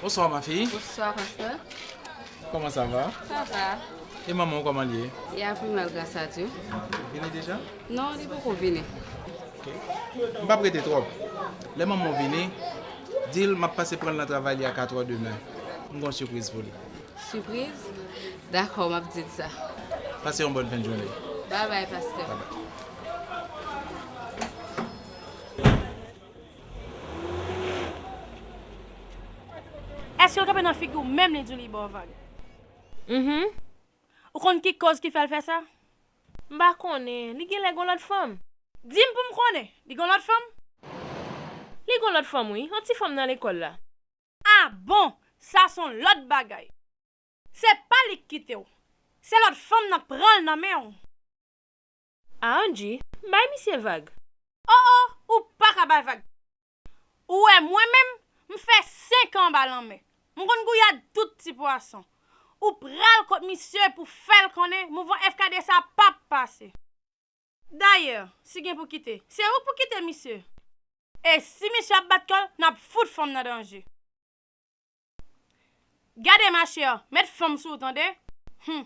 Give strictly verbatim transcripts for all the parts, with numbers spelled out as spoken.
Bonsoir, ma fille. Bonsoir, pasteur. Comment ça va? Ça va. E manman w, kòman l ye? Li ap pi mal, grâce à Dieu. Vini deja? Non, li poko vini. Ok. M p ap rete twòp. Lè manman w vini, di l m ap pase pran l nan travay li a katrè demen. M gen yon sipriz pou li. Sipriz? Dakò, m ap di l sa. Pase yon bòn fen de jounen. Bye bye, pastè. Bye bye. Èske l kanpe nan figi w menm li di w li ba w vag? Mhm. Ou konn ki koz ki fè l fè sa? M pa konnen. Li genlè gon lòt fanm. Di m pou m konnen. Li gon lòt fanm? Li gon lòt fanm, wi. Yon ti fanm nan lekòl la. Ah bon! Sa se yon lòt bagay. Se pa li k kite w. Se lòt fanm nan k pran l nan men w. A, Angie, bay misye vag. Oh, oh, ou pa ka bay vag. Ou wè mwen menm, m fè senk an anba lanmè. M konn gouyad tout ti pwason. Ou pral kot misye pou fè l konnen mouvman F K D sa p ap pase. Dayè, si gen pou kite, se ou k pou kite misye. E si misye ap bat kò l, n ap fout fanm nan danje. Gade, machè, met fanm sou ou, tande? Hum.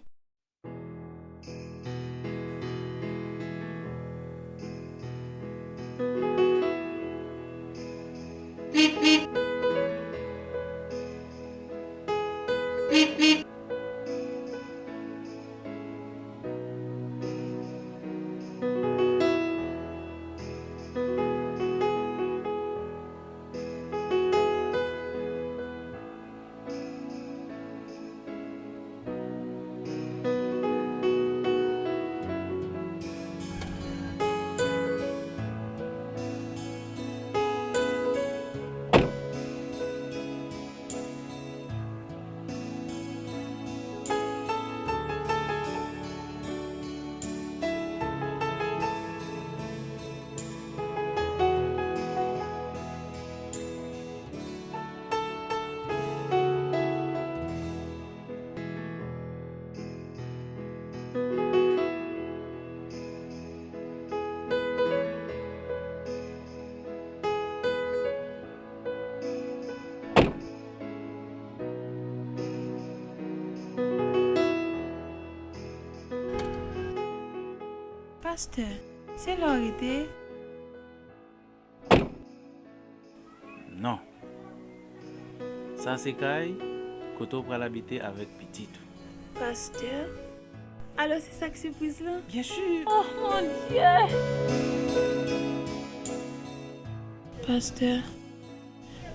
Pastè, se la w rete? Non. Sa se kay kote w pral abite avèk pitit ou. Pastè? Alò se sa k sipriz lan? Byen si. Oh, mon Dye! Pastè,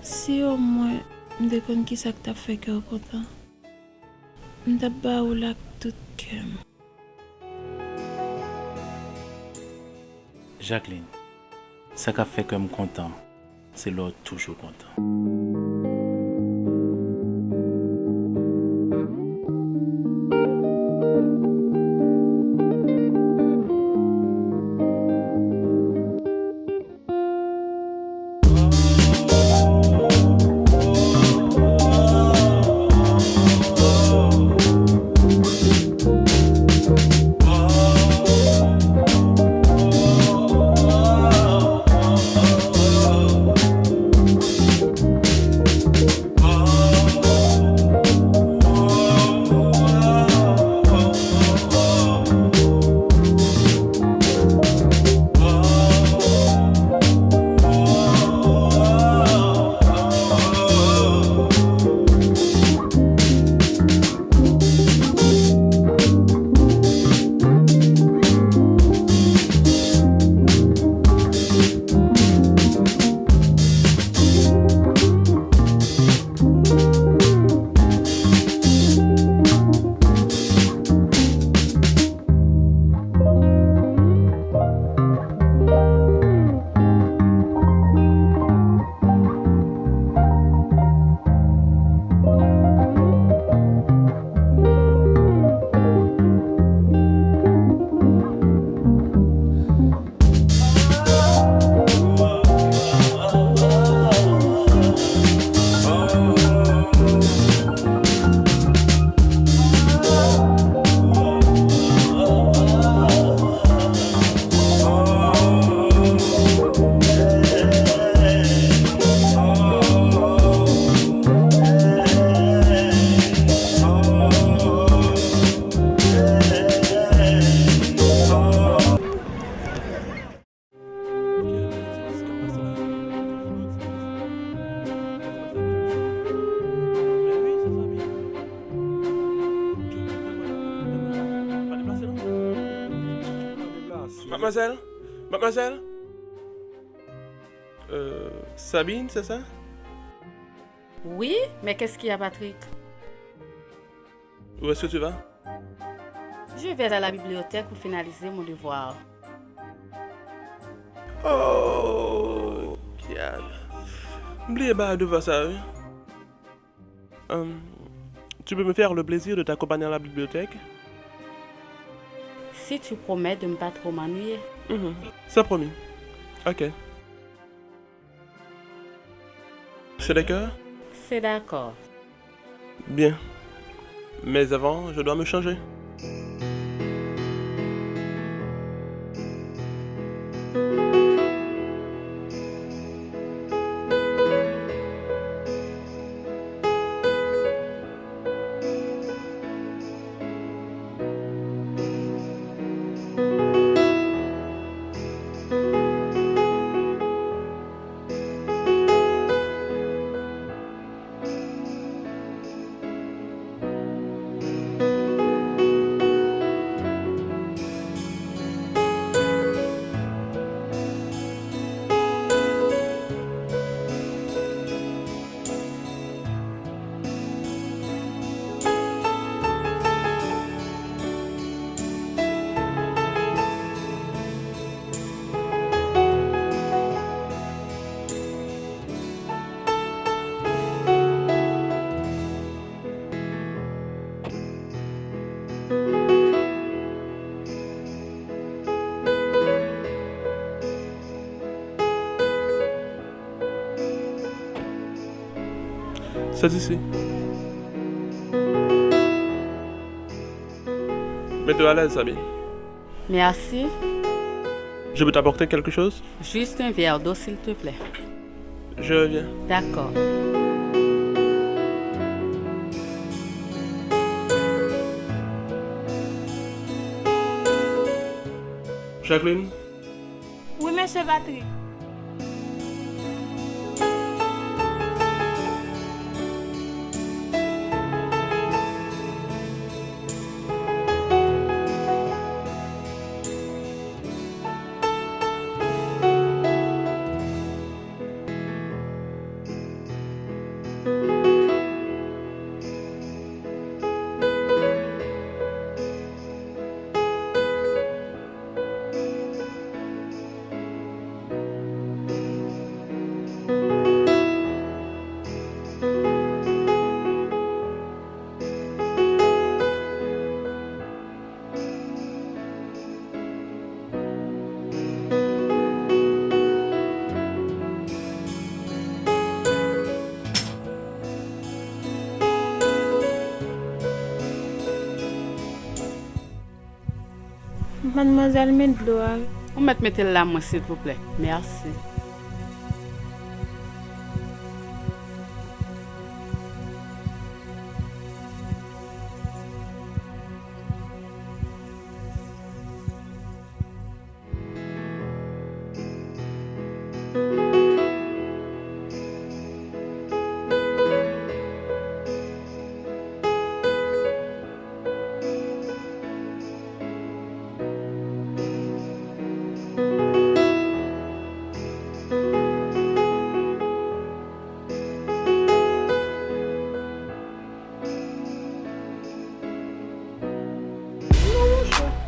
si omwen m te konn kisa k t ap fè kè w kontan, m t ap ba ou l ak tout kè m. Jacqueline, sa k ap fè kè m kontan, se lè w toujou kontan. Mademoiselle? Mademoiselle? Euh, Sabine, c'est ça? Oui, mais qu'est-ce qu'il y a, Patrick? Où est-ce que tu vas? Je vais à la bibliothèque pour finaliser mon devoir. Oh, Kiana. M bliye bay devwa sa, wi. Euh, tu peux me faire le plaisir de t'accompagner à la bibliothèque? Si tu promets de ne pas trop m'ennuyer. Mhm. C'est promis. Ok. C'est d'accord? C'est d'accord. Bien. Mais avant, je dois me changer. C'est ici. Mets-toi à l'aise, Sabine. Merci. Je peux t'apporter quelque chose? Juste un verre d'eau, s'il te plaît. Je reviens. D'accord. Jacqueline? Wi, mesye Patrick. Madmwazèl, men dlo a. Ou mèt mete l la mwen, silvouplè. Mèsi.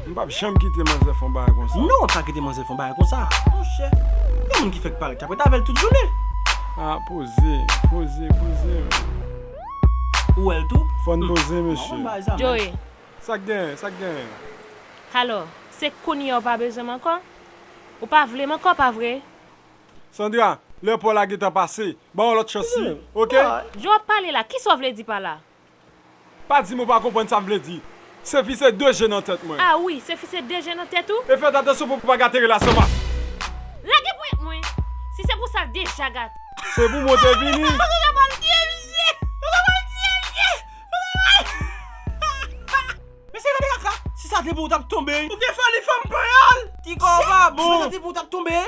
M p ap janm kite manzè fè yon bagay konsa. Non, pa kite manzè fè yon bagay konsa. Monchè, gen moun ki fèk parèt k ap ret avè l tout jounen. Ah, poze, poze, poze. Ou wè l tou? Fò n poze, mesye. Joey. Sa k genyen? Sa k genyen? Alò, se kounye a w pa bezwen m ankò? Ou pa vle m ankò, pa vre? Sandra, lè pa w la gentan pase. Ban yon lòt chans wi, oke? Jan w ap pale la, kisa w vle di pa la? Pa di m ou pa konprann sa m vle di. Sefi se de je nan tèt mwen. Ah wi, Sefi se de je nan tèt ou? E fè atansyon pou w pa gate relasyon m ak. Lage ponyèt mwen! Si se pou sa, l deja gate. Se pou mwen te vini. Ou te pral tiye misye! Ou te pral tiye misye! Ou te pral. Mesye, gade kaka! Si sa te pou ou, t ap tonbe. Ou gen foli fanm panyòl! Ti kò w pa bon! Si sa te pou ou, t ap tonbe.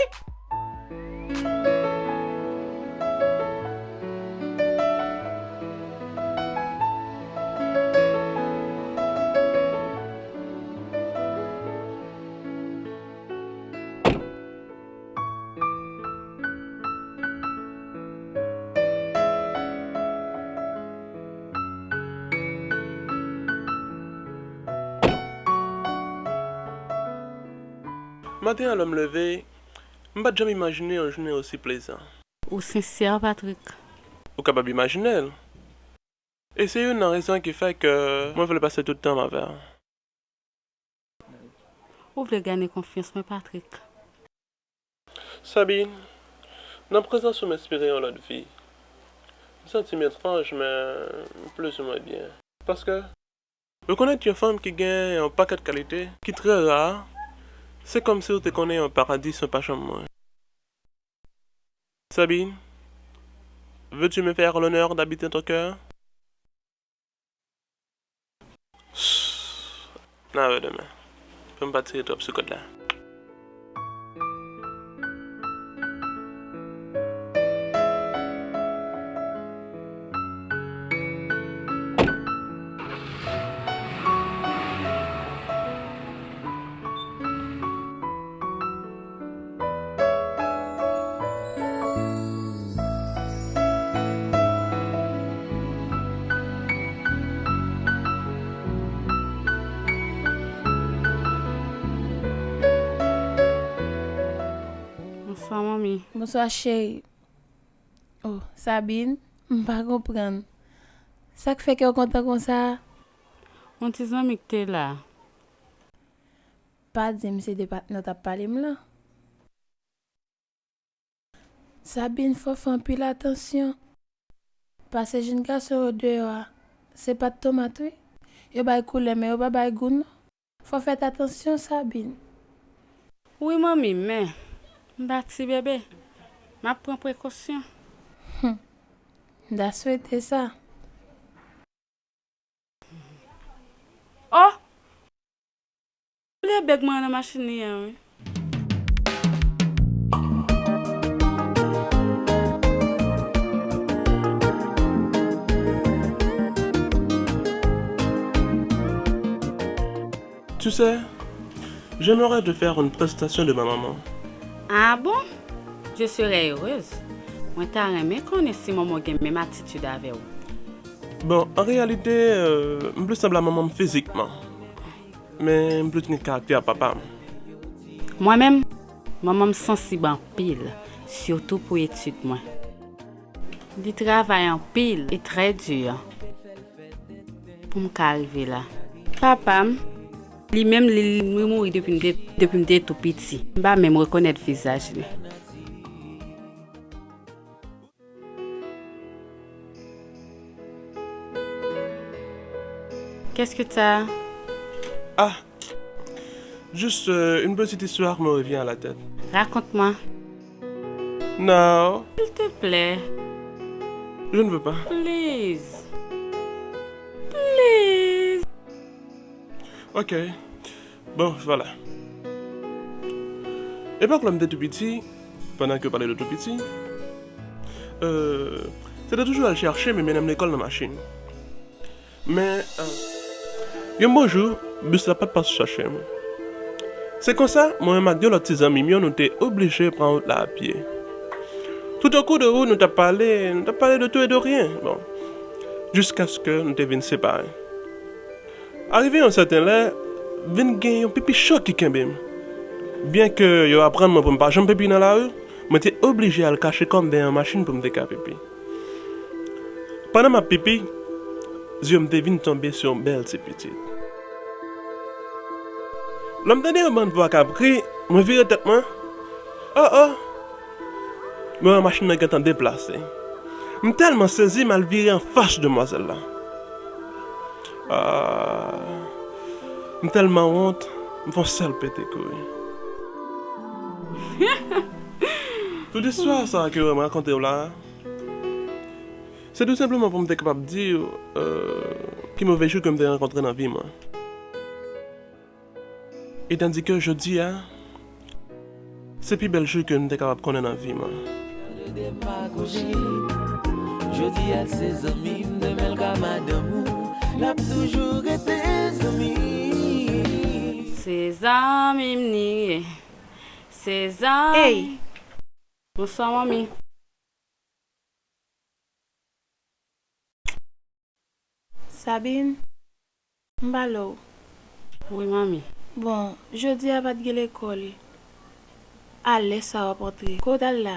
Maten an, lè m leve, m pa t janm imajine yon jounen osi plezan. Ou sensè, Patrick. Ou kapab imajine l. E se youn nan rezon ki fè ke mwen vle pase tout tan m avè w. Ou vle gade konfyans mwen, Patrick? Sabine, nan prezans ou m espere yon lòt vi. M santi m etranj, men plizoumwen byen. Paske, rekonèt yon fanm ki gen yon pakèt kalite ki trè ra, se kòmsi w te konnen yon paradi san pa janm mwen. Sabine, veux-tu me faire l'honneur d'habiter ton cœur? N a wè demen. Fè m pa tire twòp sou kòd la. Bonswa, manmi. Bonswa, cheri. Oh, Sabine, m pa konprann. Sa k fè kè w kontan konsa? Yon ti zanmi k te la. Pa di m se de patnè w t ap pale m lan. Sabine, fò w fè anpil atansyon. Pase jenn gason yo deyò a, se pa t tomat, wi. Yo bay koulè, men yo pa bay gou, non. Fò w fè atansyon, Sabine. Wi, manmi, men m pa ti bebe. M ap pran prekosyon. Humm. M ta swete sa. Oh! Bliye bèg mwen nan machin li an, wi. Tu sais, j'aimerais te faire une présentation de ma maman. Ah bon? Je serais heureuse. Mwen ta renmen konnen si manman w gen menm atitid avè w. Bon, an reyalite, euh, m plis sanble a manman m fizikman. Men m plis gen karaktè a papa m. Mwen menm, manman m sansib anpil, sitou pou etid mwen. Li travay anpil e trè di pou m ka rive la. Papa m, li menm, li, li mouri depi m te, depi m te tou piti. M pa menm rekonèt vizaj li. Qu'est-ce que t'as? Ah, juste, euh, une petite histoire me revient à la tête. Raconte-moi. Non. S'il te plaît. Je ne veux pas. Please. Please. Ok. Bon, vwala. Epòk lè m te tou piti, pandan ke w pale de tou piti, euh, se te toujou al chache m e mennen m lekòl nan machin. Men, euh, yon bon jou, bis la pa t pase chache m. Se konsa, mwen menm ak de lòt ti zanmi m yo, nou te oblije pran wout la a pye. Toutokou de wout, nou t ap pale, nou t ap pale de tout e de ryen. Bon, jiskaske nou te vin separe. Arive yon sèten lè, vin gen yon pipi cho ki kenbe m. Byenke yo aprann mwen pou m pa janm pipi nan lari, mwen te oblije al kache kò m dèyè yon machin pou m te ka pipi. Pandan m ap pipi, zye m te vin tonbe sou yon bèl ti pitit. Lè m tande yon bann vwa k ap kri, mwen vire tèt mwen. Oh, oh! Mwen wè machin nan gentan deplase. M tèlman sezi, m al vire anfas demwazèl la. Ah, m tèlman wont, m fè yon sèl pete kouri. Tout istwa sa ke m rakonte w la, se tou senpleman pou m te kapab di w, euh, ki move jou ke m te rankontre nan vi mwen. E tandike jodi a, se pi bèl jou ke m te kapab konnen nan vi mwen. Jodi a l se zanmi m, demen l ka madanm ou, l ap toujou rete zanmi. Se zanmi m li ye. Se zanmi. Ey! Bonswa, manmi. Sabine, m pale w. Wi, manmi. Bon, jodi a pa t gen lekòl. A lè sa w ap antre? Kote w t al la?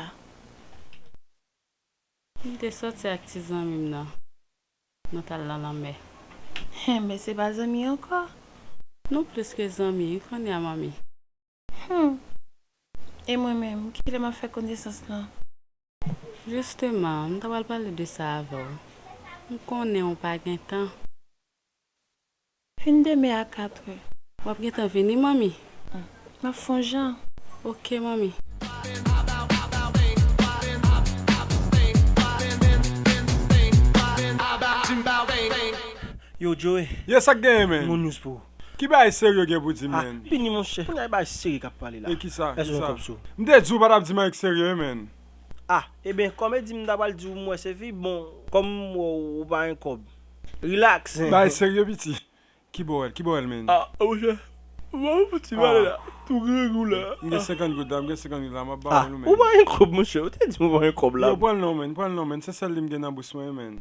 M te sòti ak ti zanmi m nan. Nou t al nan lanmè. Enben, se pa zanmi ankò? Nou plis ke zanmi, wi, kounye a, manmi. Hmm. E mwen menm, kilè m ap fè konesans lan? Jisteman, m ta pral pale de sa avè w. M konnen w pa gen tan. Vin demen a katrè. W ap gentan vini, manmi? M ap fè yon jan. Oke, manmi. Yo, Joe. Yes, sa k genyen, man? Gon news pou ou. Ki bagay serye w gen pou di m, man? Vini, monchè. Kounye a e bagay serye k ap pale la. E kisa? Èske w gen kòb sou ou? M te di w pa t ap di m anyen k serye, man. Ah, ebyen, kòm e di m ta pral di w m wè Sefi, bon, kòm m wè w ou pa gen kòb. Relax. Bagay serye, piti. Ki bò w al, ki bò w al, man? Ah, monchè. Ou pa pou ti pale la. Tou grangou la. M gen senkant goud la, m gen senkant goud la, m ap ba w l, man. Ou pa gen kòb, monchè. Ou te di m ou pa gen kòb la. Yo, pran l non, man, pran l non, man. Se sèl li m gen nan bous mwen, man.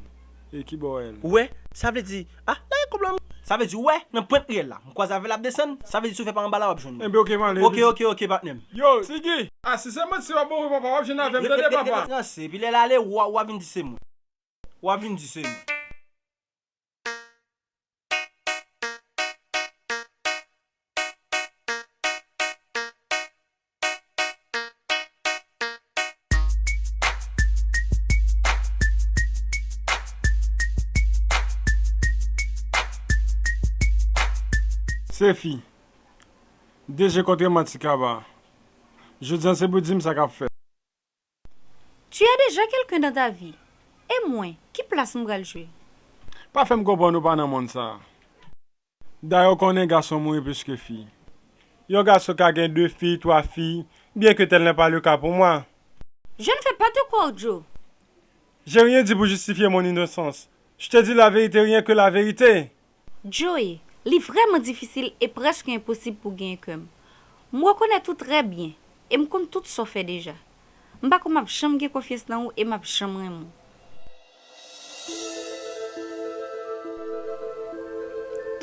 E ki bò w al? Ou wè, sa vle di, ah, la gen kòb la. Sa vle di, ou wè, nan pwent riyèl la. M kwaze avè l ap desann, sa vle di si w fè pa anba la, w ap jwenn mwen. Enben, oke, m ale. Oke, oke, oke, patnè m. Yo, Tigi, ah, si se manti w ap boure papa, w ap jwenn avè m, tande papa. Rete, rete, rete, epi lè l ale, w a, w a vin di se mwen. W a vin di se mwen. Sefi, deje kontre manti kaba. Jodi a se pou di m sa k ap fèt. Tu as déjà quelqu'un dans ta vie. E mwen, ki plas m pral jwe? Pa fè m konprann ou pa nan mond sa. Dayè w konnen gason mouri plis ke fi. Yon gason ka gen de fi, twa fi, bien que tel n'est pas le cas pour moi. Je ne vais pas te croire, Joe. J'ai rien dit pour justifier mon innocence. Je te dis la vérité, rien que la vérité. Joe, li vrèman difisil e prèske enposib pou w genyen kè m. M rekonèt ou trè byen e m konn tout sa w fè deja. M pa kwè m ap janm gen konfyans nan ou e m ap janm renmen w.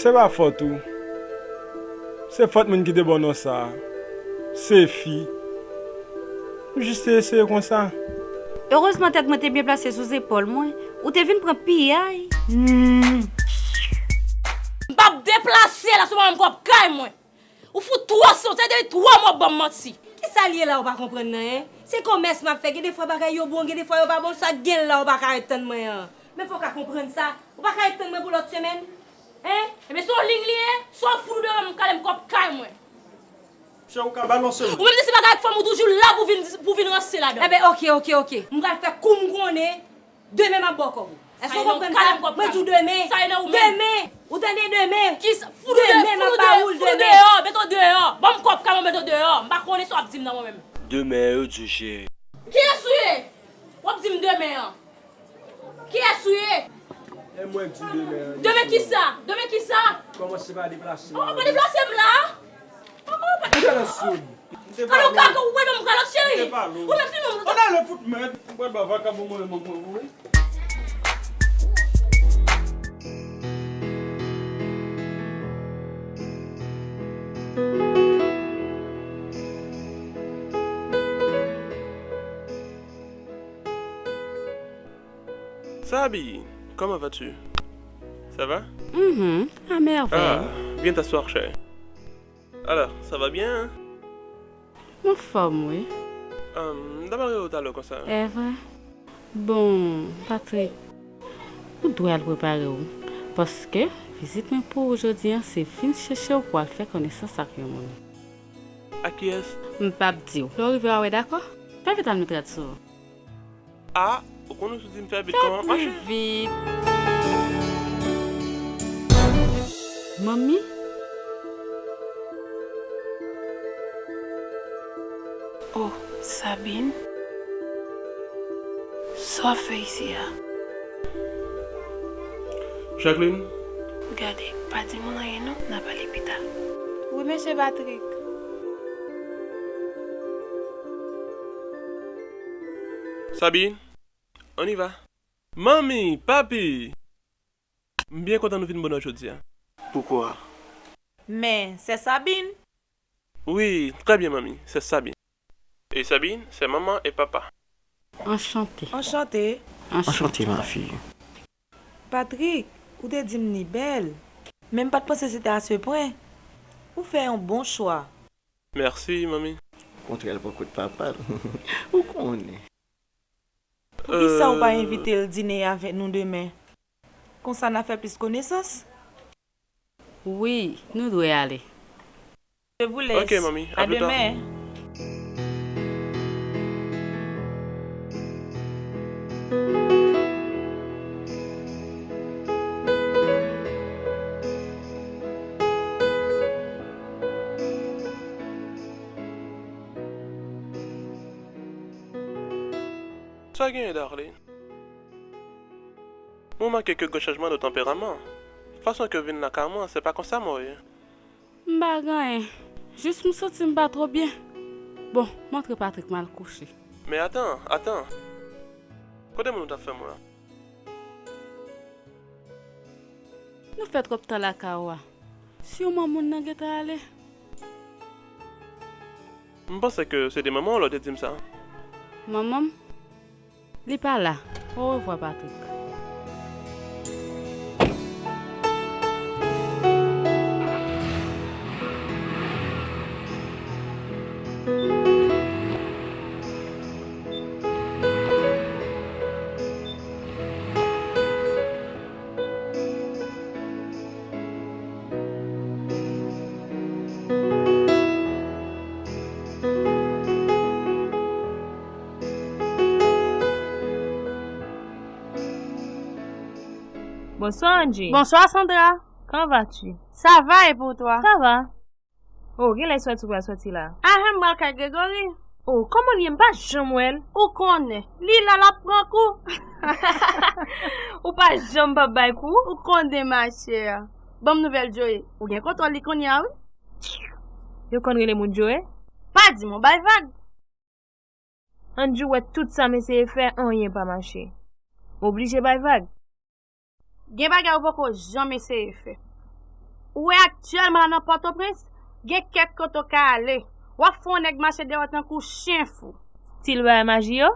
Se pa fòt ou. Se fòt moun ki te ba w non sa a. Sefi. Ou jis te eseye konsa. Erezman tèt mwen te byen plase sou zepòl mwen, ou te vin pran piyay. Hmm. M p ap deplase la sou manman m kòb kay mwen. Ou fout twò san, se depi twa mwa w ap ban m manti. Kisa l ye la ou pa konprann nan, en? Se komès m ap fè, gen defwa bagay yo bon, gen defwa yo pa bon, sa k gen la ou pa ka ret tann mwen an. Men fò w ka konprann sa, ou pa ka ret tann mwen pou lòt semèn? En? Ebyen se yon liy li ye, swa w fout ou deyò m kale m kòb kay mwen. Chè ou ka balanse m. Ou menm si se bagay ak fanm ou toujou la pou vin pou vin ranse ladan. Enben oke, oke, oke. M pral fè kou m konnen demen m ap ba w kòb ou. Èske w konprann sa? Mwen di w demen. Demen. Ou tande demen. Kisa? Fout ou deyò, fout ou deyò, mete w deyò. Ban m kòb kay mwen mete w deyò. M pa konnen sa w ap di m nan mwen menm. Demen yo di w cheri. Kiyès ou ye? W ap di m demen an. Kiyès ou ye? E mwen k di demen an. Demen kisa? Demen kisa? Kòmanse pa deplase m. Oh, pa deplase m la. Oh, pa deplase m. Kado kado ou wè non m kalòt cheri. Ou mèt li non. Ann ale fout mèd. Ou pral ba vakabon mwen manman ou wi. Sabi, comment vas-tu? Ça va? Mhm, à merveille. Ah, bien t'asseoir, chérie. Alors, ça va bien, hein? M anfòm, wi. Um, m t ap rele w talè konsa. Evre? Bon, Patrick, ou dwe al prepare w. Paske, vizit mwen pou ou jodi a, se vin chèche w pou al fè konesans ak yon moun. Ak kiyès? M p ap di w. Lè w rive w a wè, dakò? Fè vit al met rad sou ou. Ah, ou konnen si w di m fè vit kòman m ap mache. Fè pli vit. Manmi? Oh, Sabine? Sa w ap fè isi a? Jacqueline? Gade, pa di moun anyen non, n a pale pita. Wi, mesye Patrick. Sabine, on y va. Manmi, papi! M byen kontan nou vin bonè jodi a. Poukwa? Men, sè Sabine? Wi, trè byen, manmi, sè Sabine. Et Sabine, c'est maman et papa. Anchante. Anchante. Anchante, ma fille. Patrick, ou te di m li bèl. Men m pa t panse se te a se pwen. Ou fè yon bon chwa. Merci, manmi. Kontrè l poko t papa l. Ou konnen. Poukisa ou pa envite l dine avèk nou demen? Konsa n a fè plis konesans. Wi, nou dwe ale. Je vous laisse. Ok, manmi. À À plus tard. Demain. Sa genyen, Darline? Mwen remake ke gen chanjman de tanperaman. Fason ke w vin lakay mwen, se pa konsa mwen ye. M pa gen anyen. Jis m santi m pa twò byen. Bon, montre Patrick m al kouche. Men atan, atan. Kote moun ou t ap fè mwen an? Nou fè twòp tan lakay ou a. Siman moun nan gentan ale. M panse ke se de manman w lè w te di m sa. Manman m? Li pa la. Orevwa, Patrick. Bonsoir Angie. Bonsoir Sandra. Comment vas-tu? Ça va et pour toi? Ça va. Oh, genlè sòti ou pral sòti la. Ahem, m pral kay Gregory. Oh, kòman l ye? M pa janm wè l. Ou konnen, li la l ap pran kou. Ou pa janm p ap bay kou. Ou konnen ma chère. Ban m nouvèl Joey. Ou gen kontwòl li kounye a wi. Yo konn rele moun Joey? Pa di m ou bay vag. Andrew wè tout sa m eseye fè, anyen pa mache. M oblije bay vag. Gen bagay ou poko janm eseye fè. Ou wè aktyèlman la nan Pòtoprens, gen kèk kote w ka ale. W ap fè yon nèg mache dèyè w tankou chen fou. Stil bagay maji yo?